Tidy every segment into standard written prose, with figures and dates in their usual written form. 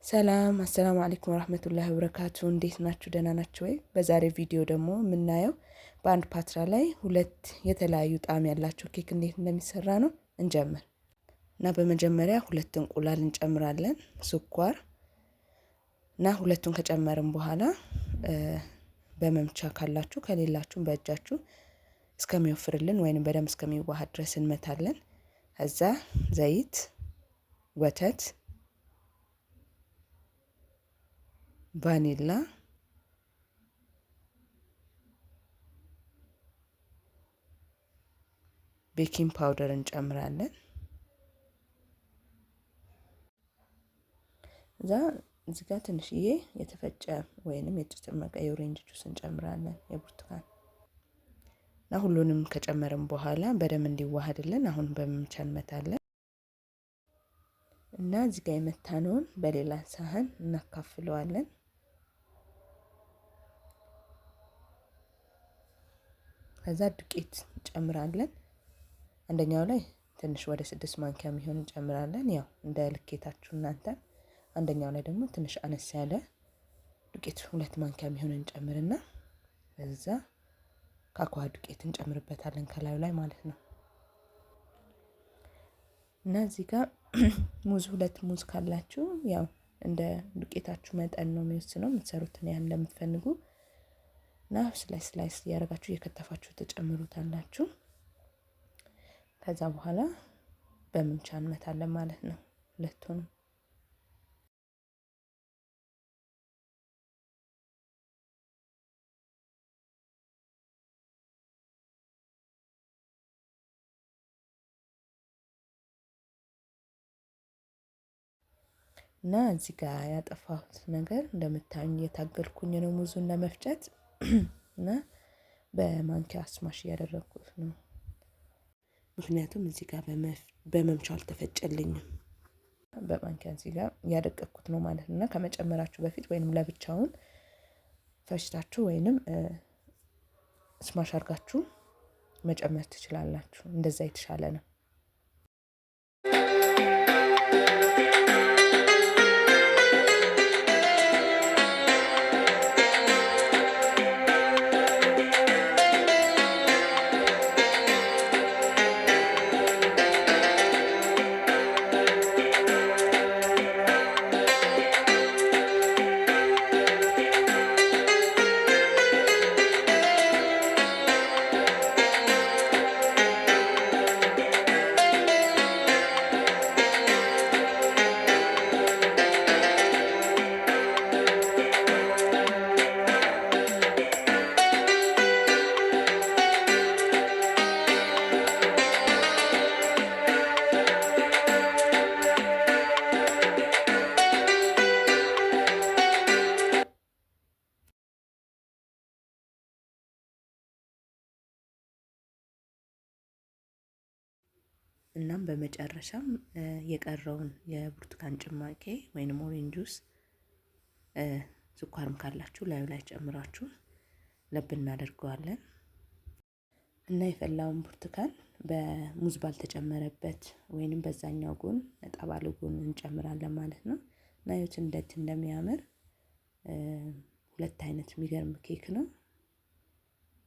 ሰላም አሰላሙ አለይኩም ወራህመቱላሂ ወበረካቱ። እንዴት ናችሁ? ደህና ናችሁ ወይ? በዛሬ ቪዲዮ ደግሞ የምናየው በአንድ ፓትራ ላይ ሁለት የተለያዩ ጣዕም ያላቸው ኬክ እንዴት እንደሚሰራ ነው። እንጀምር እና በመጀመሪያ ሁለት እንቁላል እንጨምራለን፣ ስኳር እና ሁለቱን ከጨመርን በኋላ በመምቻ ካላችሁ ከሌላችሁም በእጃችሁ እስከሚወፍርልን ወይንም በደንብ እስከሚዋሃድ ድረስ እንመታለን። ከዛ ዘይት፣ ወተት፣ ቫኒላ፣ baking powder እንጨምራለን። እዛ እዚህ ጋር ትንሽዬ የተፈጨ ወይንም የተጨመቀ የ orange juice እንጨምራለን፣ የብርቱካን። እና ሁሉንም ከጨመርን በኋላ በደንብ እንዲዋሃድልን አሁን በመምቻ እንመታለን። እና እዚህ ጋር የመታነውን በሌላ ሳህን እናካፍለዋለን። ከዛ ዱቄት እንጨምራለን። አንደኛው ላይ ትንሽ ወደ 6 ማንኪያ የሚሆን እንጨምራለን። ያው እንደ ልኬታችሁ እናንተ። አንደኛው ላይ ደግሞ ትንሽ አነስ ያለ ዱቄት 2 ማንኪያ የሚሆን እንጨምርና ከዛ ካካዋ ዱቄት እንጨምርበታለን ከላዩ ላይ ማለት ነው። እና እዚህ ጋር ሙዝ 2 ሙዝ ካላችሁ ያው እንደ ዱቄታችሁ መጠን ነው የሚወስነው፣ የምትሰሩትን ያህል እንደምትፈልጉ። እና slice slice እያደረጋችሁ እየከተፋችሁ ትጨምሩታላችሁ። ከዛ በኋላ በመምቻ እንመታለን ማለት ነው ሁለቱንም። እና እዚህ ጋር ያጠፋሁት ነገር እንደምታዩኝ እየታገልኩኝ ነው ሙዙን ለመፍጨት። እና በማንኪያ smash እያደረኩት ነው። ምክንያቱም እዚህ ጋር በመምቻው አልተፈጨልኝም። በማንኪያ እዚህ ጋር እያደቀቅኩት ነው ማለት ነው። እና ከመጨመራችሁ በፊት ወይንም ለብቻውን ፈጭታችሁ ወይንም smash አድርጋችሁ መጨመር ትችላላችሁ። እንደዛ የተሻለ ነው። እናም በመጨረሻም የቀረውን የብርቱካን ጭማቂ ወይንም orange juice ስኳርም ካላችሁ ላዩ ላይ ጨምራችሁ ለብ እናደርገዋለን። እና የፈላውን ብርቱካን በሙዝ ባልተጨመረበት ወይንም በዛኛው ጎን ነጣ ባለ ጎን እንጨምራለን ማለት ነው። እና ይኸው እንዴት እንደሚያምር ሁለት አይነት የሚገርም ኬክ ነው።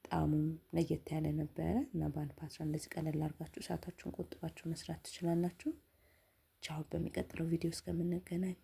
ጣዕሙም ለየት ያለ ነበረ። እና በአንድ ፓትራ እንደዚህ ቀለል አድርጋችሁ ሰዓታችሁን ቆጥባችሁ መስራት ትችላላችሁ። ቻው፣ በሚቀጥለው ቪዲዮ እስከምንገናኝ።